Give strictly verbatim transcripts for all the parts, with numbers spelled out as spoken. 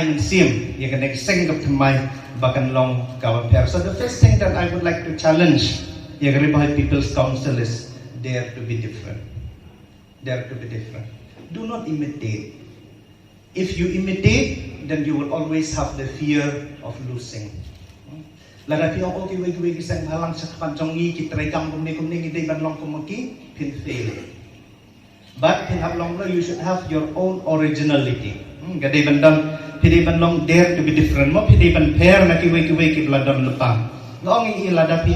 mynsiem ïa kane ka seng kaba thymmai ba kan long kaba pher. So the first thing that I would like to challenge ïa ka Ri Bhoi People's Council is dare to be different. Dare to be different. Do not imitate. If you imitate, then you will always have the fear of losing. Lada phi ong, "Oh, kiwei kiwei ki seng bhalang sha khmat jong ngi ki trei kam kumne kumne, ngi dei ban long kum ma ki," phin fail. But phin hap long, no, you should have your own originality. Hmm, ka dei ban don, phi dei ban long dare to be different mo, phi dei ban pher na kiwei kiwei kiba la don lypa. Nga ong ïa i, lada phi,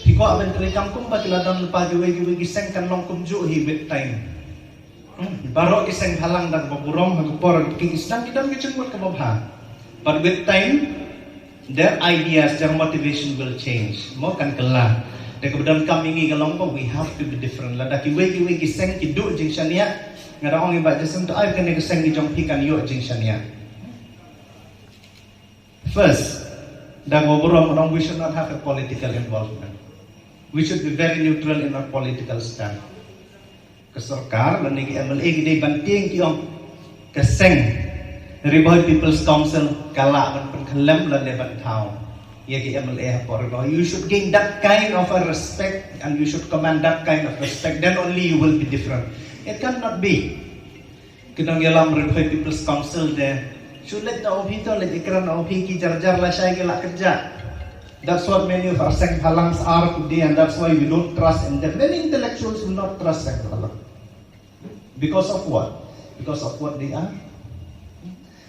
phi kwah ban trei kam kumba ki la don lypa, kiwei kiwei ki seng kan long kumjuh hi with time. Hmm, baroh ki seng bhalang da kaba burom ha ka por ki sdang ki don ki jingmut kaba bha. But with time, their ideas, their motivation will change. Mo, kan kylla. Da kaba donkam ïa ngi ka long ba we have to be different. Lada kiwei kiwei ki seng ki duh jingshaniah, nga da ong ïa i, Bah Jason, to ai kane ka seng ka jong phi kan ïoh jingshaniah. First, da kaba burom nga ong, we should not have a political involvement. We should be very neutral in our political stand. Ka sorkar lane ki M L A ki dei ban tieng, ki ong, ka seng Ri Bhoi People's Council ka lah ban pynkhyllem lane ban thaw ïa ki M L A hapoh Ri Bhoi. You should gain that kind of a respect and you should command that kind of respect. Then only you will be different. It cannot be. Ki nongïalam Ri Bhoi People's Council te shu leit na u phi, to leit ïakren na u phi, ki jar jar lashai ki la kynjah. That's what many of our seng bhalangs are today, and that's why we don't trust in them. Many intellectuals will not trust seng bhalang. Because of what? Because of what they are.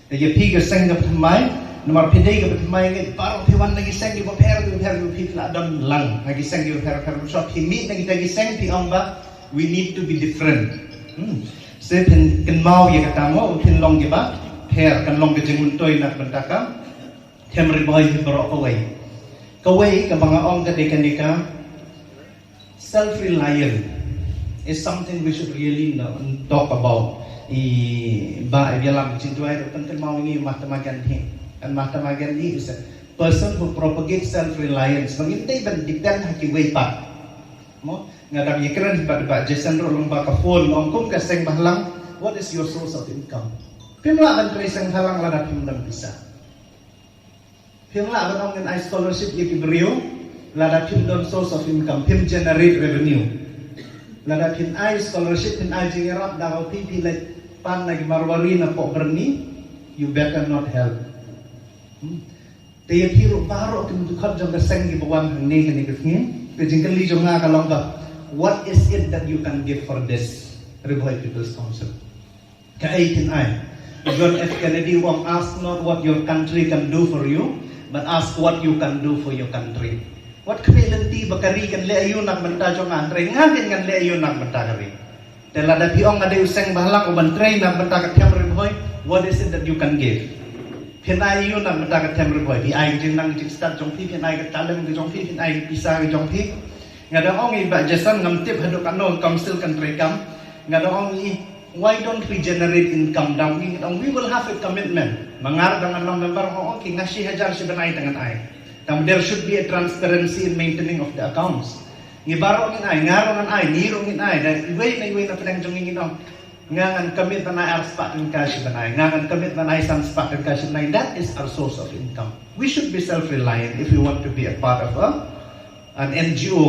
Te ïa phi ka seng kaba thymmai, namar phi dei kaba thymmai, ngi baroh phi wan na ki seng kiba pher, kiba pher, kiba phi la don lang ha ki seng kiba pher pher. Shwa phi mih na kita ki seng, phi ong ba we need to be different. Hmm. Se phin kynmaw ïa kata mo, phin long kiba pher, kan long ka jingmyntoi na ka bynta ka them Ri Bhoi hi baroh kawei. Kawei kaba nga ong ka dei kane ka self reliant is something we should really know and talk about. I Bah Abraham Jingduwai ruh kan kynmaw ïa ngi Mahatma Gandhi. And Mahatma Gandhi is a person who propagates self reliance. Ba ngim dei ban depend ha kiwei pat. Mo, nga dang ïakren bad Bah Jason ruh lyngba ka phone, ong kum ka seng bhalang, what is your source of income? Phim lah ban trei seng bhalang lada phim don pisa. Phim lah ban ong ngin ai scholarship ïa ki briew lada phim don source of income, phim generate revenue. Lada phin ai scholarship, phin ai jingïarap da u phi, phi leit pan na ki Marwari na Pokbarni, you better not help. Hmm. Te ïa phi ruh baroh ki dkhot jong ka seng kiba wan hangne kane ka sngi, ka jingkylli jong nga ka long ba, what is it that you can give for this Ri Bhoi People's Council? Kaei phin ai? John F Kennedy u ong, ask not what your country can do for you, but ask what you can do for your country. Wat khmih lynti ba ka ri kan leh aïu na ka bynta jong nga, hynrei nga kan, kan leh aïu na ka bynta ka ri. Te lada phi ong nga dei u seng bhalang uban trei na ka bynta ka them Ri Bhoi, what is it that you can give? Phin ai aïu na ka bynta ka them Ri Bhoi? Phi ai ka jingnang jingstad jong phi, phin ai ka talent ka jong phi, phin ai ka pisa ka jong phi. Nga dang ong ïa i Bah Jason, ngam tip haduh katno ka council kan trei kam. Nga dang ong ïa i, why don't we generate income down? Nga dang ong we will have a commitment. Ma nga ruh dang ngan long member, nga ong ki, nga shi hajar shi bnai te ngan ai. Tang there should be a transparency in maintaining of the accounts. Ngi baroh ngin ai, nga ruh ngan ai, ngi ruh ngin ai, da iwei na iwei na pdeng jong ngi ngin ong, nga ngan commit ban ai ar spah tyngka shi bnai, nga ngan commit ban ai san spah tyngka shi bnai. That is our source of income. We should be self-reliant if we want to be a part of a, an N G O.